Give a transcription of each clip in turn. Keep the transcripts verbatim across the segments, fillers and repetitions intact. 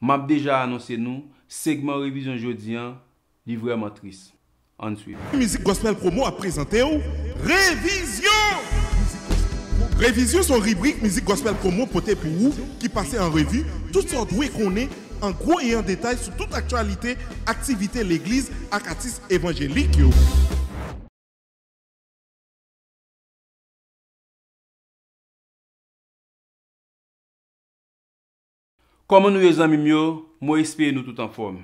M ap deja anonse nou, segman revizyon jodi an, li vrèman tris. Ann swiv. Mizik Gospel Promo ap prezante w Revizyon! Revizyon se yon ribrik Mizik Gospel Promo pote pou ou ki pase an revi tout sa w dwe konnen an gwo e an detay sou tout aktyalite, aktivite legliz ak atis evanjelik yo. Kòman nou ye zanmi m yo? Mwen espere nou tout anfòm.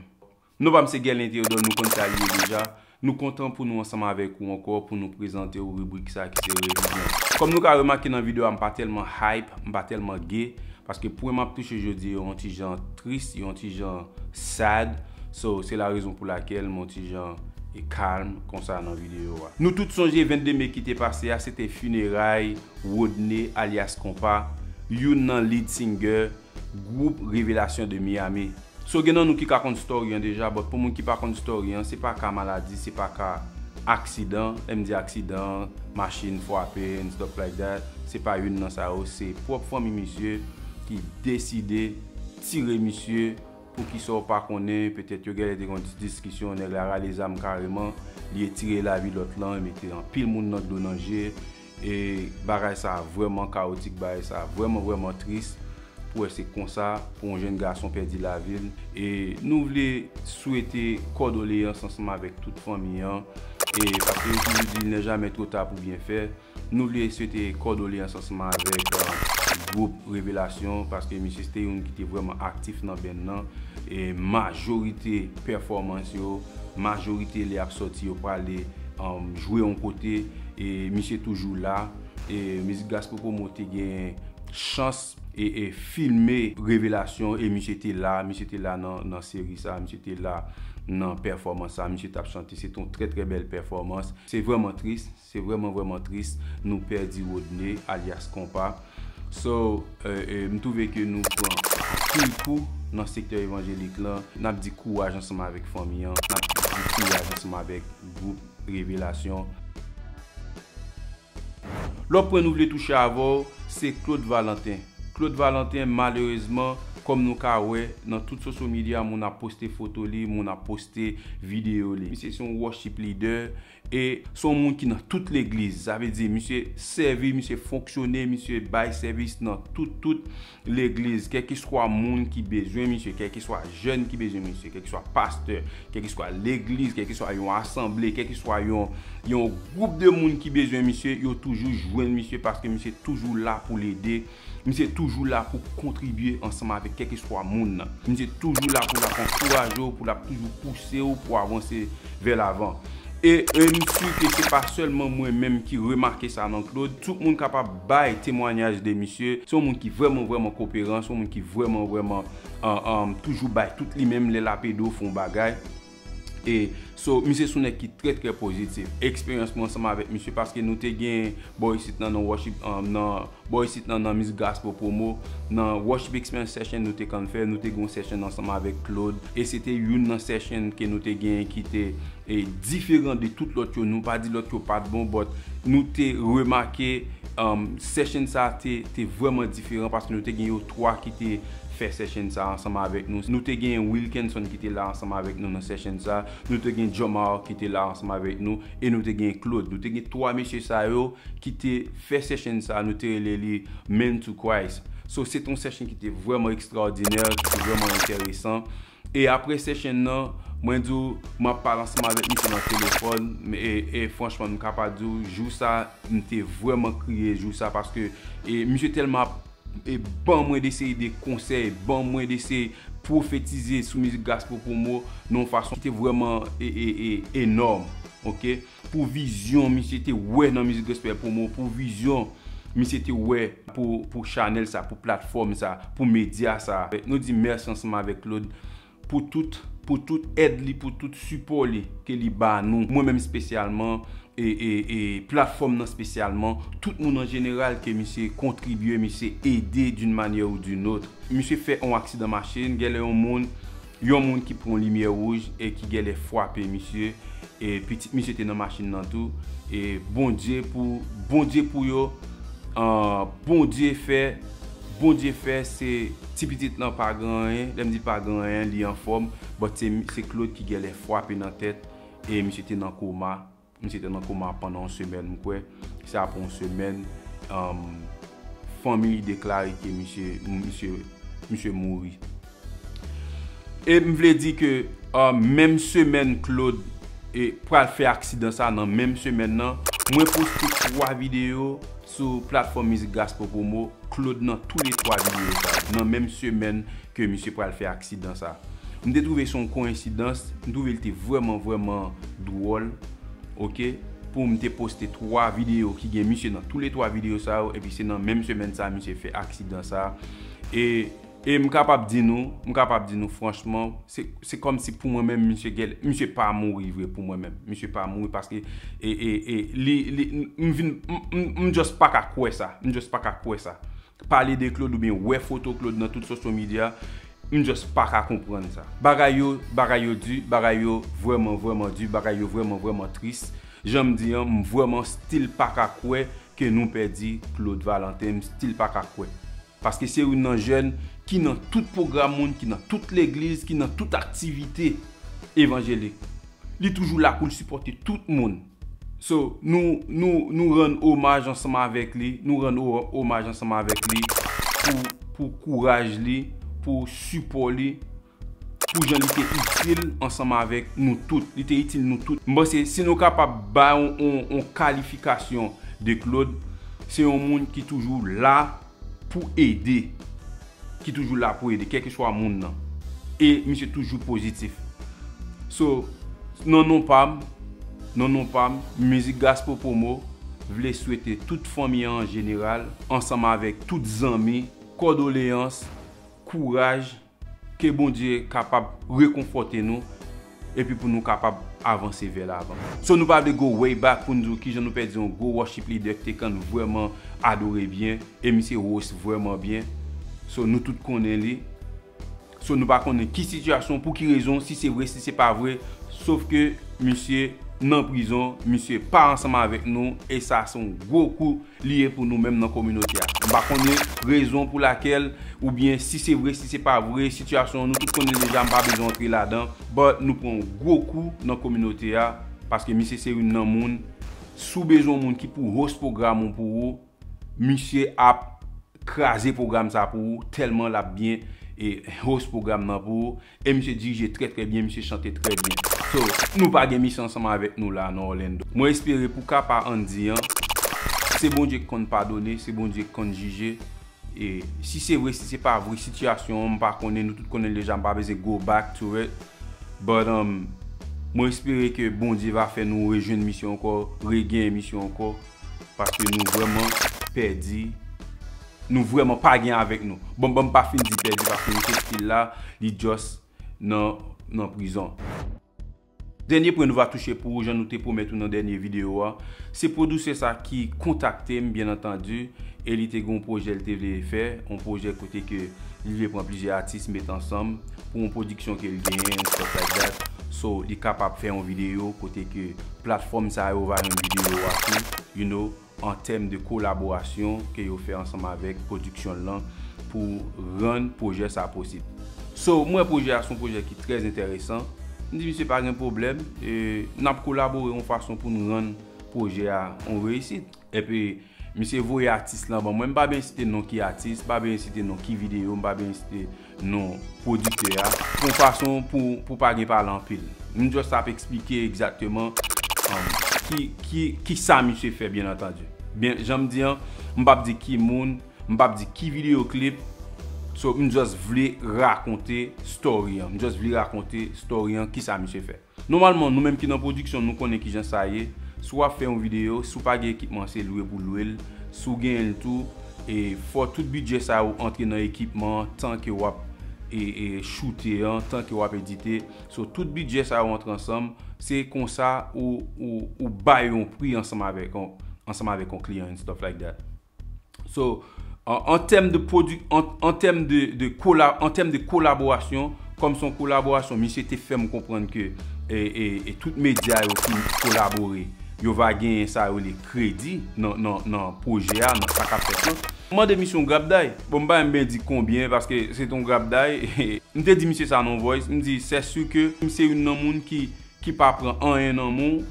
Non pa m se Guerlin Théodore, nou konn sa li ye deja. Nou kontan pou nou ansanm avèk ou ankò pou nou prezante w ribrik sa ki se revizyon. Kòm nou ka remake nan videyo a, m pa tèlman hype, m pa tèlman gay, paske pwen m ap touche jodi yo yon ti jan tris, yon ti jan sad. So, se la rezon pou lakèl mwen yon ti jan e kalm konsa nan videyo a. Nou tout sonje vennde me ki te pase a, se te fineray Rodney alyas Konpa, youn nan lead singer gwoup Revelasyon de Miami. So gen nan nou ki ka konn story an deja, but pou moun ki pa konn story an, se pa ka maladi, se pa ka aksidan, lè m di aksidan, machin frape and stuff like that, se pa youn nan sa yo, se pwòp fanmi misye ki deside tire misye, poukisa w pa konnen, petèt yo genlè te gen yon ti diskisyon, nèg la rale zam kareman, li etire lavi lòt lan, mete anpil moun nan dlo nan je, e bagay sa vrèman kawotik, bagay sa vrèman, vrèman tris. Pou wè se konsa pou yon jèn gason pèdi lavi l. E nou vle swete kondoleyans ansanm avèk tout fanmi an. E paske yo toujou di il n'est jamais trop tard pour bien faire. Nou vle swete kondoleyans ansanm avèk gwoup Revelasyon, paske misye se te youn ki te vrèman aktif nan band nan. E majorite pèfòmans yo, majorite lè y ap sòti yo prale jwe yon kote, e misye toujou la. E Mizik Gospel Promo te gen chans e, e filme Revelasyon, e misye te la, misye te la nan, nan seri sa, misye te la nan pèfòmans sa, misye t ap chante, se te yon trè, trè bèl pèfòmans. Se vrèman tris, se vrèman, vrèman tris, nou pèdi Rodney alyas Konpa. So, e, e, m twouve ke nou pran anpil kou nan sektè evanjelik lan. N ap di kouraj ansanm avèk fanmi an, n ap di kouraj ansanm avèk gwoup Revelasyon. Lòt pwen nou vle touche avè w, se Claude Valentin. Claude Valentin, malerezman, kòm nou ka wè, nan tout social media, moun ap poste foto li, moun ap poste videyo li. Misye se yon worship leader, e se yon moun ki nan tout legliz. Sa vle di, misye sèvi, misye fonksyone, misye bay sèvis nan tout, tout legliz, kèlkeswa moun ki bezwen misye, kèlkeswa jèn ki bezwen misye, kèlkeswa pastè, kèlkeswa legliz, kèlkeswa yon asanble, kèlkeswa yon, yon gwoup de moun ki bezwen misye, yo toujou jwenn misye paske misye toujou la pou l ede, misye toujou la pou kontribye ansanm avèk kèlkeswa moun nan. Misye toujou la pou l ap ankouraje w, pou l ap toujou pouse w pou avanse vè lavan. E, e m si ke se pa sèlman mwen menm ki remake sa nan Claude. Tout moun kapab bay temwayaj de misye. Se yon moun ki vrèman, vrèman koperan, se yon moun ki vrèman, vrèman, um, um, toujou bay tout li menm lè l ap ede w fè yon bagay. E, so, misye se yon nèg ki trè, trè pozitif. Eksperyans mwen ansanm avèk misye, paske nou te gen bò isit nan, nan worship, um, nan Bò isit nan, nan Mizik Gospel Promo, nan Worship Experience Session nou te konn fè, nou te gen yon session ansanm avèk Claude, e se te youn nan session ke nou te genyen ki te, e, diferan de tout lòt yo. Nou pa di lòt yo pa t bon, but nou te remake, um, session sa te, te vrèman diferan paske nou te gen yo twa ki te fè session sa ansanm avèk nou. Nou te gen Wilkinson ki te la ansanm avèk nou nan session sa, nou te gen Jomar ki te la ansanm avèk nou, e nou te gen Claude. Nou te gen twa mesye sa yo ki te fè session sa, nou te rele li Men to Christ. So, se te yon session ki te vrèman ekstraòdinè, ki te vrèman enteresan. E apre session nan, mwen di w, m ap pale ansanm avèk misye nan telefòn, e, e franchman, m kapab di w, jou sa, m te vrèman kriye jou sa, paske, e, misye tèlman ap e ban mwen de seri de konsèy, ban mwen de seri pwofetize sou Mizik Gospel Promo nan yon fason ki te vrèman e, e, e, enòm, oke? Pou vizyon misye te wè nan Mizik Gospel Promo, pou vizyon misye te wè pou, pou chanèl sa, pou platfòm sa, pou medya sa. Nou di mèsi ansanm avèk Claude pou tout, pou tout èd li, pou tout sipò li ke li ba nou. Mwen menm espesyalman, e, e, e platfòm nan espesyalman, tout moun an jeneral ke misye kontribye, misye ede d'une manière ou d'une autre. Misye fè yon aksidan machin, genlè yon moun, yon moun ki pran limyè wouj e ki genlè frape misye, e pitit misye te nan machin nan tou. E Bondye pou, Bondye pou yo, ah, Bondye fè Bondye fè se ti pitit lan pa gen anyen, lè m di pa gen anyen, li anfòm, but se, se Claude ki genlè frape nan tèt, e misye te nan koma. Misye te nan koma pandan yon semèn, m kwè. Se apre yon semèn, um, fanmi li deklare ke misye, misye, misye mouri. E m vle di ke, um, menm semèn Claude e pral fè aksidan sa, nan menm semèn nan, mwen poste twa videyo sou platfòm Mizik Gaspo Promo, Claude nan tou le twa videyo sa, nan menm semèn ke misye pral fè aksidan sa. M te twouve se yon koyensidans, m twouve l te vrèman, vrèman dwòl, oke, pou m te poste twa videyo ki gen misye nan tou le twa videyo sa yo, epi se nan menm semèn sa misye fè aksidan sa. E, e m kapab di nou, m kapab di nou franchman, se, se kòmsi pou mwen menm, misye gèl, misye pa mouri vre pou mwen menm. Misye pa mouri paske, e, e, e, li, li, m vin, m, m, m just pa ka kwè sa. M just pa ka kwè sa. Pale de Claude oubyen wè foto Claude nan tout social media, m just pa ka konprann sa. Bagay yo, bagay yo di, bagay yo vrèman, vrèman di, bagay yo vrèman, vrèman tris. Jan m di an, m vrèman still pa ka kwè ke nou pèdi Claude Valentin, m still pa ka kwè. Paske se youn nan jèn ki nan tout pwogram moun, ki nan tout legliz, ki nan tout aktivite evanjelik. Li toujou la pou l sipòte tout moun. So, nou, nou, nou rann omaj ansanm avèk li, nou rann o-, omaj ansanm avèk li pou, pou kouraj li, pou sipò li, pou jan li te itil ansanm avèk nou tout. Li te itil nou tout. M panse si nou kapab bay yon, yon, yon kalifikasyon de Claude, se yon moun ki toujou la pou ede. Ki toujou la pou ede, kèlkeswa moun nan. E misye toujou pozitif. So, nan non pa m, nan non pa m, Mizik Gaspo Promo vle swete tout fanmi an an jeneral, ansanm avèk tout zanmi, kondoleyans, kouraj, ke Bondye kapab rekonfòte nou, epi pou nou kapab avanse vè lavan. So, nou pa vle go way back pou n di w kijan nou pèdi yon gwo worship leader ki te konn vrèman adore byen, e misye host vrèman byen. So, nou tout konnen li. So, nou pa konnen ki sitiyasyon, pou ki rezon, si se vre, si se pa vre. Sof ke misye nan prizon, misye pa ansanm avèk nou, e sa se yon gwo kou li ye pou nou menm nan kominote a. M pa konnen rezon pou lakèl, oubyen si se vre, si se pa vre, sitiyasyon an nou tout konnen deja, m pa bezwen antre ladan, but nou pran yon gwo kou nan kominote a, paske misye se youn nan moun, si w bezwen yon moun ki pou host pwogram ou pou ou, misye ap kraze pwogram sa pou ou, tèlman l ap byen e host pwogram nan pou ou, e misye dirije trè, trè byen, misye chante trè byen. So, nou pa gen misye ansanm avèk nou la nan Orlando. Mwen espere pou ka pa Andy an, se Bondye k konn padone, se Bondye k konn jije. E si se vre, si se pa vre, sitiyasyon an, m pa konnen, nou tout konnen l deja, m pa bezwen go back to it. But, um, mwen espere ke Bondye va fè nou rejwenn misye ankò, regenyen misye ankò, paske nou vrèman pèdi, nou vrèman pa gen avèk nou. Bon, bon, m pa fin di pèdi, paske misye still la, li just nan, nan prizon. Dènye pwen nou va touche pou ou, jan nou te pwomèt ou nan dènye videyo a, se pwodisè sa ki kontakte m, byen antandi, e li te gen yon pwojè l te vle fè, yon pwojè kote ke li vle pran plizyè atis met ansanm pou yon pwodiksyon ke l genyen, and stuff like that. So, li kapab fè yon videyo kote ke platfòm sa yo va jwenn videyo a tou, you know, an tèm de kolaborasyon ke yo fè ansanm avèk pwodiksyon l lan pou rann pwojè sa posib. So, m wè pwojè a se yon pwojè ki trè enteresan. M di misye pa gen pwoblèm, e n ap kolabore yon fason pou n rann pwojè a yon reyisit. Epi, misye voye atis lan ban mwen. M pa bezwen site non ki atis, m pa bezwen site non ki videyo, m pa bezwen site non pwodiktè a. Yon fason pou, pou pa gen pale anpil. M just ap eksplike egzakteman, um, ki, ki, ki sa misye fè, byen antandi. Byen, jan m di an, m p ap di ki moun, m p ap di ki videyo klip. So, m just vle rakonte story an. M just vle rakonte story an, ki sa misye fè. Nòmalman, nou menm ki nan pwodiksyon, nou konnen kijan sa ye. Si w ap fè yon videyo, si w pa gen ekipman, se lwe pou lwe l. Si w genyen l tou, e fò tout bidjè sa yo antre nan ekipman an, tan ke w ap, e, e, choute an, tan ke w ap edite. So, tout bidjè sa yo antre ansanm, se konsa ou, ou, ou bay yon pri ansanm avèk yon, ansanm avèk yon kliyan and stuff like that. So, an, an tèm de pwodi-, an, an tèm de, de kola-, an tèm de kolaborasyon, kòm se yon kolaborasyon, misye te fè m konprann ke, e, e, e tout medya yo ki kolabore, yo va genyen sa yo rele kredi nan, nan, nan pwojè a, nan sa k ap fèt lan. M mande misye yon grapday. Bon, m pa menm byen di konbyen, paske se te yon grapday. M te di misye sa nan yon voice, m di, c'est sûr que m se youn nan moun ki, ki pa pran anyen nan men w,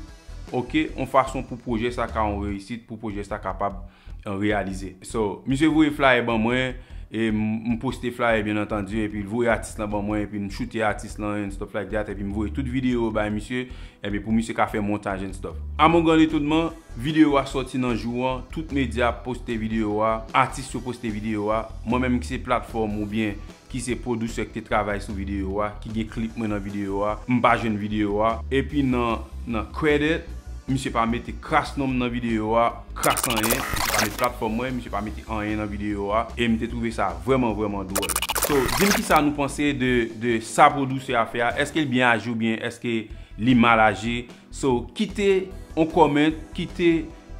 oke, yon fason pou pwojè sa ka yon reyisit, pou pwojè sa kapab, eh, reyalize. So, misye voye flyer ban mwen, e m, m poste flyer, byen antandi, epi l voye atis lan ban mwen, epi m choute atis lan and stuff like that, epi m voye tout videyo bay misye, epi pou misye ka fè montaj and stuff. A mon grand étonnement, videyo a sòti nan jou an, tout medya poste videyo a, atis yo poste videyo a, mwen menm ki se platfòm oubyen ki se pwodisè ki te travay sou videyo a, ki gen klip mwen nan videyo a, m pa jwenn videyo a. Epi nan, nan credit, misye pa mete kras non m nan videyo a, kras anyen, misye pa mete platfòm mwen, misye pa mete anyen nan videyo a, e m te twouve sa vrèman, vrèman dwòl. So, di m kisa nou panse de, de sa pwodisè a fè a, èske l byen aji oubyen èske li mal aji? So, kite yon comment, kite,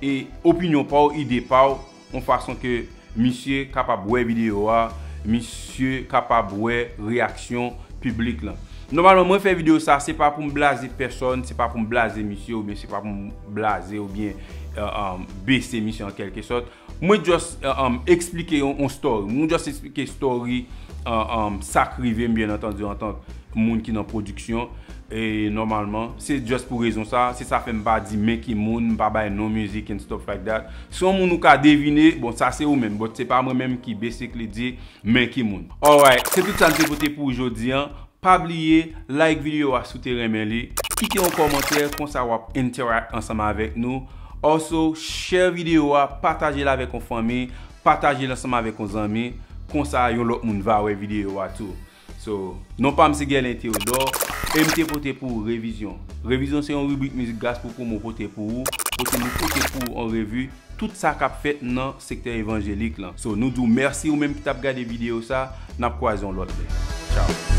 e, opinyon pa w, ide pa w, yon fason ke misye kapab wè videyo a, misye kapab wè reyaksyon piblik lan. Nòmalman, mwen fè videyo sa, se pa pou m blaze pèsòn, se pa pou m blaze misye, oubyen se pa pou m blaze oubyen, eh, eh, bese misye an kèlkesòt. Mwen just, eh, eh, eksplike yon, yon story. Mwen just eksplike story, eh, eh, sa k rive m, byen antandi, antank moun ki nan pwodiksyon. E nòmalman, se just pou rezon sa, se sa fè m pa di men ki moun, m pa bay non mizik and stuff like that. Si yon moun ou ka devine, bon, sa se ou menm, but se pa mwen menm ki basically di men ki moun. Alright, se tout sa m te pote pou ou jodi an. Pa bliye, like videyo a si w te renmen li, kite yon kòmantè, konsa w ap interact ansanm avèk nou. Also, share videyo a, pataje l avèk yon fanmi, pataje l ansanm avèk yon zanmi, konsa yon lòt moun va wè videyo a tou. So, non pa m se Guerlain Théodore, e m te pote pou ou Revizyon. Revizyon se yon ribrik mizik gospel pou mwen pote pou ou, kote nou pote pou ou an revi tout sa k ap fèt nan sektè evanjelik lan. So, nou di w mèsi ou menm ki t ap gade videyo sa, n ap kwaze yon lòt lè. Ciao.